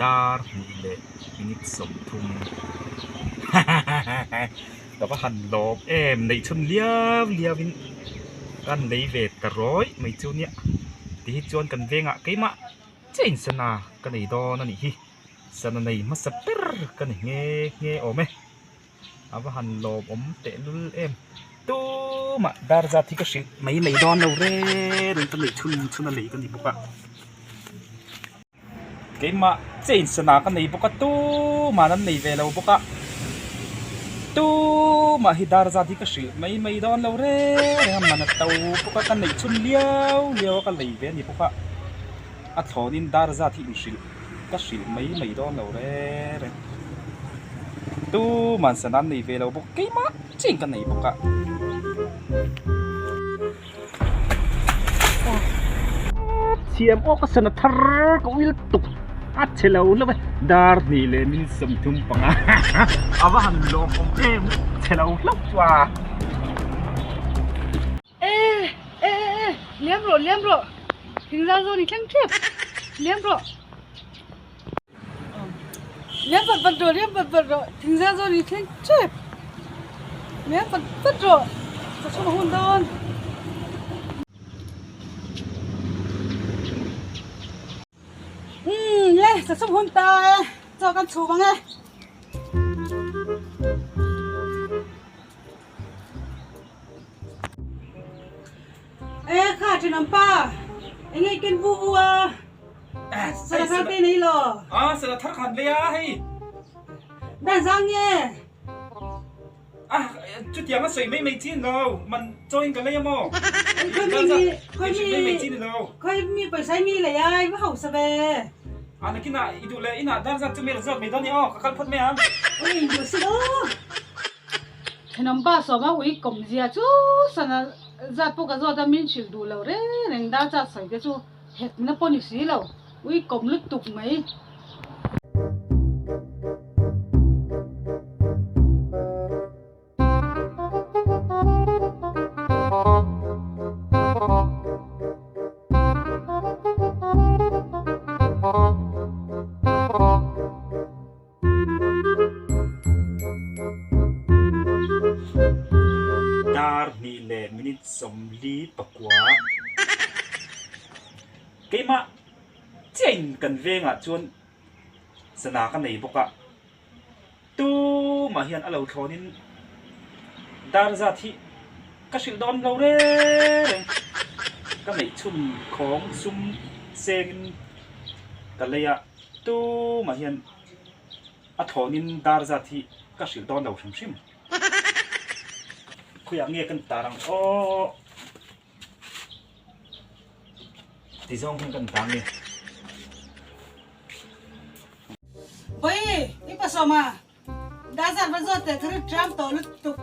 Dar hnih leh minute 30 ka va han lawm em neih chhun liau liau in kan lei ve ta rawih mai chu nia ti hi chuan kan vengah keimah chiah in sana ka nei dawn a nih hi sana nei hmasa ber ka ni nghe nghe awm e a va han lawm awm teh lul em tumah dar zat hi ka hrilh mai mai dawn lo reng reng ka neih chhun chhun a lei ka ni bawk a. Keimah chain sana ka nei bawk a tumah an nei ve lo bawk a tumah hi dar zat hi ka hrilh mai mai dawn lo reng reng a man a to bawk a ka neih chhun liau liau a ka lei ve a ni bawk a a thlawnin dar zat hi inhrilh ka hrilh mai mai dawn lo reng reng tumah sana an nei ve lo bawk keimah chain ka nei bawk a. Thiam awk a sana thar ka uil tuk a che lo lo e dar hnih leh min 35 a va han lawm awm em che lo hlauh chu a. E e e liam rawh liam rawh thingzau zawn i thleng tep liam rawh liam vat vat rawh liam vat vat rawh thingzau zawn i thleng tep liam vat vat rawh ka chhung a hun dawn. Umm le ka chhung hun ta e chaw kan chhum ang e. E kha thenawm pa eng nge ken vu vu a sala thar te nei lo. A sala thar khan lei a hei. Dan zang nge. A chutiang a sawi mai mai chi ni lo man chaw in ka lei a maw. Khawi mi mai mai chi ni lo. Khawi mi pawisa mi lei a i va hausa ve. A nakinah i duh leh inah dar zat chu mi rawn zawt mai dawn ni aw ka kal phawt mai ang. Ui duh si lo. Thenawm pa sawma ui kawm zia chu sana zat pawh ka zawt a min hrilh duh lo reng reng dar chak sawi te chu hek na pawh ni si lo ui kawm lutuk mai. Dar hnih leh minute 44 keimah chiah in kan vengah chuan sana ka nei bawk a tumah hian a lo thlawn in dar zat hi ka hrilh dawn lo reng reng ka neih chhun khawng sum seng in ka lei a tumah hian. A thlawnin dar zat hi ka hrilh dawn lo hrim hrim. Khawiah nge kan tar ang aw? Ti zawng hian kan tar nge? Bawi, i pasawm a, dar zat va zawt teh ka rit ram tawh lutuk.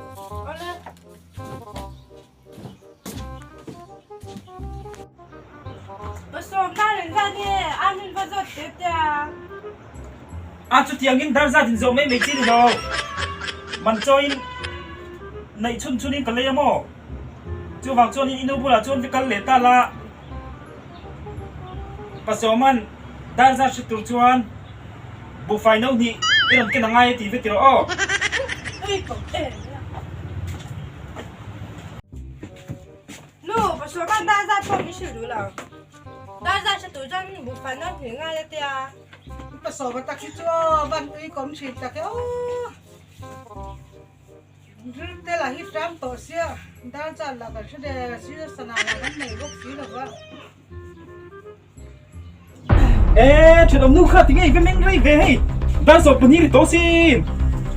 Awle. Pasawm dar eng zat nge a min va zawt teh teh a? A chutiangin dar zat in zawh mai mai chi ni lo. Man chawiin neih chhun chhunin ka lei a maw? Chuvang chuanin i nu bulah chuan va kal leh ta la. Pasawman dar zat hre tur chuan buhfai no hnih i rawn ken a ngai a ti ve ti rawh aw. Nu, pasawman dar zat pawh min hrilh duh lo. Dar zat hre tur chuan buhfai no hnih ngai a tia. Pasawma tak hi chu aw van tui kawm thin tak e aw. Ril te lah hi tang tawh sia, dar chan lah kan hre der si a, sana lah kan nei bawk si lo va. E, thenawm nu kha tinge i va meng rei ve hei, dar 12 ri tawh sin,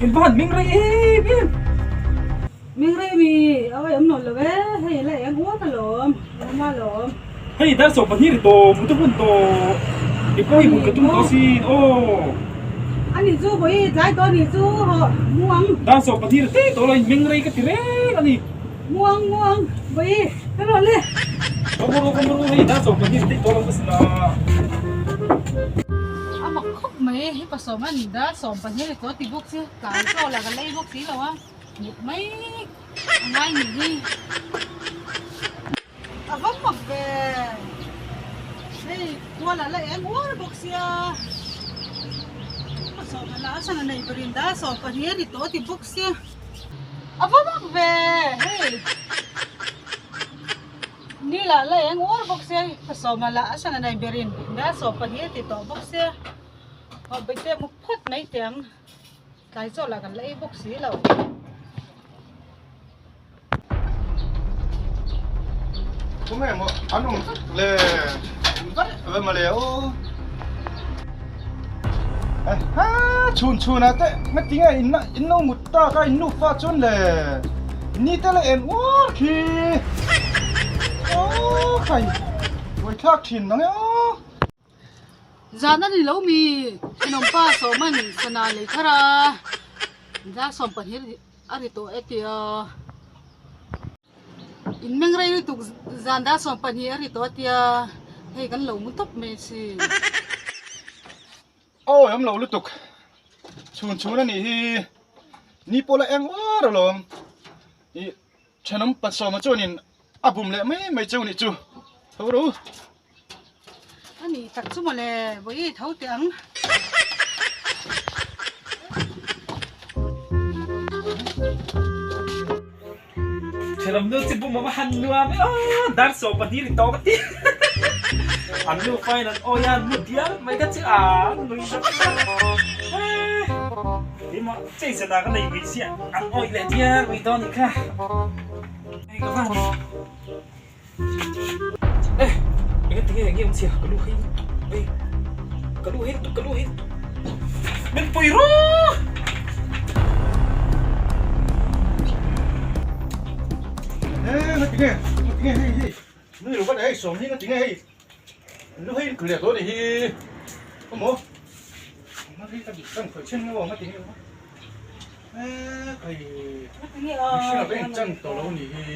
in va han meng rei em em. Meng rei mi, a awm nawlh lo e, hei la eng uat alawm, eng awm alawm. Hei dar 12 ri tawh, mut a hun tawh, i pawh hi mut ka tum tawh sin aw. A nih chu vawi tlai tawh a nih chu hawh muang. Dar 12 ri teh tawh lo in meng rei ka ti reng a ni. Muang muang vawi ka rawn le. Ka mu ru ka mu ru hei dar 12 ri teh tawh lo ka sin a. A mak khawp mai hi pasawm a ni dar 12 ri tawh ti bawk si tlai chaw lah ka lei bawk si lo a mut mai a ngai nih hi. A va mak ve, hei kual a la eng uar bawk sia. Sawma lah a sana nei berin dar 12 a ri tawh a ti bawk sia. A va mak ve hei. Ni lah la eng uar bawk sia pa sawma lah a sana nei berin dar 12 a ti tawh bawk sia. Aw bete mu phawt mai teh ang. Tlai chaw lah kan la ei bawk si lo. Khawnge maw an awm vek le vek ve mawle aw. Ha chhun chhun ah te ngatinge in in lo mut tak a in nufa chuan le ni te la en uar khi aw khai buaithlak thin mange aw. Zan a ni lo mi thenawmpa sawman sana lei thar a dar 12 a ri tawh e tia in meng rei lutuk zan dar 12 a ri tawh a tia hei kan lo mu tawp mai a si. Awi awm lo lutuk chhun chhun a nih hi ni pawh la eng uar alawm ih thenawm pa sawma chuanin a bum leh mai mai cheu nih chu tho ro. A nih tak chu mawle vawi tho teh ang. Thenawm nu chu bum a va han nuam e aw dar 12 ri tawk a ti an nu fain an awi a nu dial mai kha chu a nui zat zat keimah chei zan ah ka nei mai sia an awi leh dial mai dawn anih kha hei ka van Eh, eng tinge eng nge awm chhia ka lu hei lutuk mai ka lu hei lutuk ka lu hei lutuk min pui rawh Eh, nga tinge nga tinge hei hei nui lo vat hei sawm hi nga tinge hei lu hei lutuk leh tawh a ni hi awmaw nga hei ka kan khawih chhen nga aw nga tinge eh khai mihring a beng chan tawh lo a ni hi.